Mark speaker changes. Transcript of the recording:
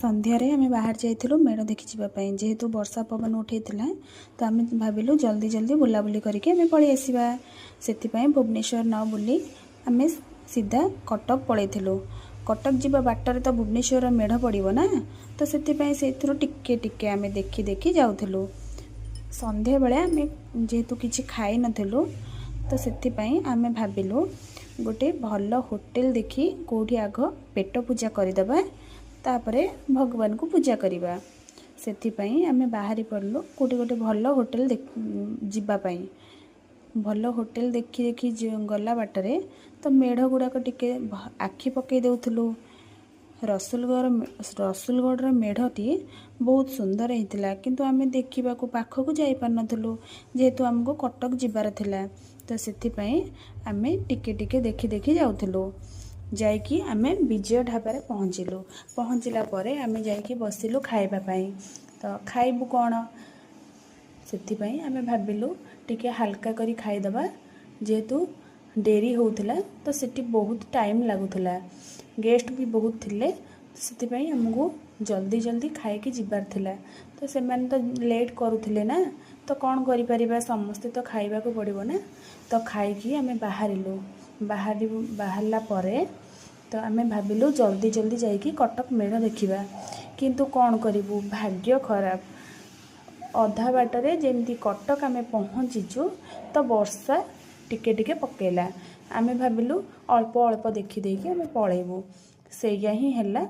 Speaker 1: ସନ୍ଧ୍ୟାରେ ଆମେ ବାହାରି ଯାଇଥିଲୁ ମେଢ଼ ଦେଖି ଯିବା ପାଇଁ। ଯେହେତୁ ବର୍ଷା ପବନ ଉଠେଇଥିଲା, ତ ଆମେ ଭାବିଲୁ ଜଲ୍ଦି ଜଲ୍ଦି ବୁଲାବୁଲି କରିକି ଆମେ ପଳେଇ ଆସିବା। ସେଥିପାଇଁ ଭୁବନେଶ୍ୱର ନ ବୁଲି ଆମେ ସିଧା କଟକ ପଳେଇଥିଲୁ। କଟକ ଯିବା ବାଟରେ ତ ଭୁବନେଶ୍ୱର ମେଢ଼ ପଡ଼ିବ ନା, ତ ସେଥିପାଇଁ ସେଇଥିରୁ ଟିକେ ଟିକେ ଆମେ ଦେଖି ଦେଖି ଯାଉଥିଲୁ। ସନ୍ଧ୍ୟାବେଳେ ଆମେ ଯେହେତୁ କିଛି ଖାଇନଥିଲୁ, ତ ସେଥିପାଇଁ ଆମେ ଭାବିଲୁ ଗୋଟେ ଭଲ ହୋଟେଲ ଦେଖି କେଉଁଠି ଆଗ ପେଟ ପୂଜା କରିଦେବା, ତାପରେ ଭଗବାନଙ୍କୁ ପୂଜା କରିବା। ସେଥିପାଇଁ ଆମେ ବାହାରି ପଡ଼ିଲୁ କେଉଁଠି ଗୋଟେ ଭଲ ହୋଟେଲ ଯିବା ପାଇଁ। ଭଲ ହୋଟେଲ ଦେଖି ଦେଖି ଗଲା ବାଟରେ ତ ମେଢ଼ ଗୁଡ଼ାକ ଟିକେ ଆଖି ପକାଇ ଦେଉଥିଲୁ। ରସୁଲଗଡ଼ର ମେଢ଼ଟି ବହୁତ ସୁନ୍ଦର ହେଇଥିଲା, କିନ୍ତୁ ଆମେ ଦେଖିବାକୁ ପାଖକୁ ଯାଇପାରିନଥିଲୁ, ଯେହେତୁ ଆମକୁ କଟକ ଯିବାର ଥିଲା। ତ ସେଥିପାଇଁ ଆମେ ଟିକେ ଟିକେ ଦେଖି ଦେଖି ଯାଉଥିଲୁ। ଯାଇକି ଆମେ ବିଜୟ ଢାବାରେ ପହଞ୍ଚିଲୁ। ପହଞ୍ଚିଲା ପରେ ଆମେ ଯାଇକି ବସିଲୁ ଖାଇବା ପାଇଁ। ତ ଖାଇବୁ କ'ଣ? ସେଥିପାଇଁ ଆମେ ଭାବିଲୁ ଟିକେ ହାଲକା କରି ଖାଇଦେବା। ଯେହେତୁ ଡେରି ହେଉଥିଲା, ତ ସେଠି ବହୁତ ଟାଇମ୍ ଲାଗୁଥିଲା, ଗେଷ୍ଟ ବି ବହୁତ ଥିଲେ, ସେଥିପାଇଁ ଆମକୁ ଜଲ୍ଦି ଜଲ୍ଦି ଖାଇକି ଯିବାର ଥିଲା। ତ ସେମାନେ ତ ଲେଟ୍ କରୁଥିଲେ ନା, ତ କ'ଣ କରିପାରିବା? ସମସ୍ତେ ତ ଖାଇବାକୁ ପଡ଼ିବ ନା। ତ ଖାଇକି ଆମେ ବାହାରିଲୁ। ବାହାରିଲା ପରେ ତ ଆମେ ଭାବିଲୁ ଜଲ୍ଦି ଜଲ୍ଦି ଯାଇକି କଟକ ମେଢ଼ ଦେଖିବା। କିନ୍ତୁ କ'ଣ କରିବୁ, ଭାଗ୍ୟ ଖରାପ। ଅଧା ବାଟରେ ଯେମିତି କଟକ ଆମେ ପହଞ୍ଚିଛୁ, ତ ବର୍ଷା ଟିକେ ଟିକେ ପକେଇଲା। ଆମେ ଭାବିଲୁ ଅଳ୍ପ ଅଳ୍ପ ଦେଖିଦେଇକି ଆମେ ପଳେଇବୁ। ସେଇଆ ହିଁ ହେଲା।